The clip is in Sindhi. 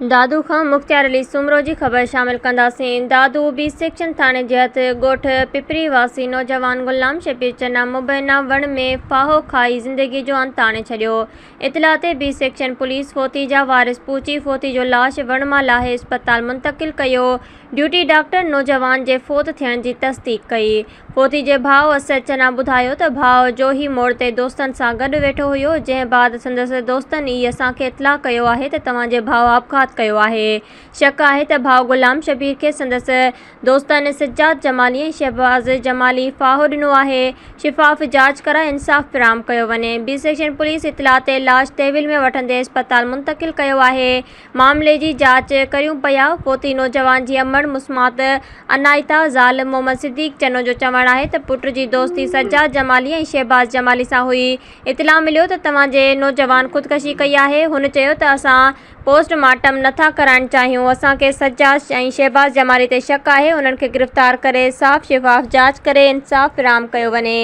دادو کان مختيار علي سومرو جي خبر شامل ڪنداسين. دادو بي سيڪشن ٿاڻي جي حد ڳوٺ پپري واسي نوجوان غلام شبير چنا مبينا وڻ ۾ ڦاهو کائي زندگي جو انت آڻي ڇڏيو. اطلاع تي بي سيڪشن پوليس فوتي جا وارث پهچي فوتي جو لاش وڻ مان لاهي اسپتال منتقل ڪيو. ڊيوٽي ڊاڪٽر نوجوان جي فوت ٿيڻ جي تصديق ڪئي. فوتي جي ڀاء اسد چنا ٻڌايو ته ڀاء جوهي موڙ تي دوستن سان گڏ ويٺو هيو جنهن بعد سندس دوستن ئي اسان کي اطلاع ڪيو آهي ته توهان جي ڀاء آپگهات ڪيو آهي. شڪ آهي ته ڀاء غلام شبير کي سندس دوستن سجاد جمالي ۽ شهباز جمالي ڦاهو ڏنو آهي. شفاف جاچ ڪرائي انصاف فراهم ڪيو وڃي. بي سيڪشن پوليس اطلاع تي لاش تحويل ۾ وٺندي اسپتال منتقل ڪيو آهي. معاملي جي جاچ ڪريون پيا، فوتي نوجوان جي امڙ مسمات عنايتا زال محمد صديق چنو جو چوڻ آهي ته پٽ جي دوستي سجاد جمالي ۽ شهباز جمالي سان هئي، اطلاع مليو ته توهان جي نوجوان خودڪشي ڪئي آهي، هن چيو ته اسان پوسٽ مارٽم نٿا ڪرائڻ چاهيون، اسان کي سجاد ۽ شهباز جمالي تي شڪ آهي، انهن کي گرفتار ڪري صاف شفاف جاچ ڪري انصاف فراهم ڪيو وڃي.